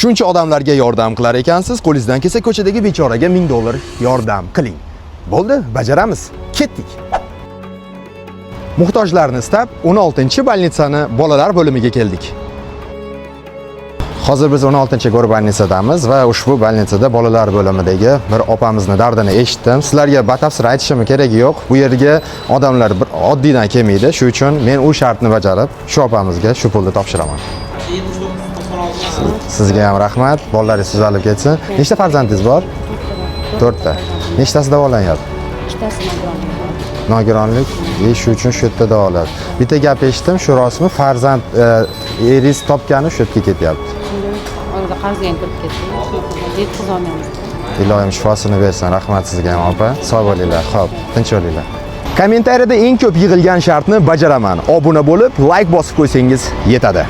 Shuncha odamlarga yordam qilar ekansiz, qo'lingizdan kelsa ko'chadagi bechoraga 1000 dollar yordam qiling. Bo'ldi, bajaramiz. Ketdik. Muhtojlarni istab 16-больницani bolalar bo'limiga keldik. Hozir biz 16-горбольницадamiz va ushbu больницада bolalar bo'limidagi bir opamizni dardini eshitdim. Sizlarga batafsil aytishim keragi yo'q. Bu yerga odamlar bir oddiydan kelmaydi. Shu uchun men u shartni bajarib, shu opamizga shu pulni topshiraman. Sizga ham rahmat. Bolalaringiz tuzalib ketsin. Nechta farzandingiz bor? 4 ta. Nechtasi davolanyapti? Ikkitasi nogironlik bor. Nogironlik, shu uchun shu yerda davoladi. Bitta gap eshitdim, shu rostmi? Farzand eringiz topgani shu yerga ketyapti. Shunday orada qarzga ham kirib ketdi. Shunaqa yetkazolmaymiz. Iloyim shifosini bersin. Rahmat sizga ham, opa. Sog' bo'linglar. Xo'p, tinch bo'linglar. Kommentariyada eng ko'p yig'ilgan shartni bajaraman. Obuna bo'lib, like bosib qo'ysangiz yetadi.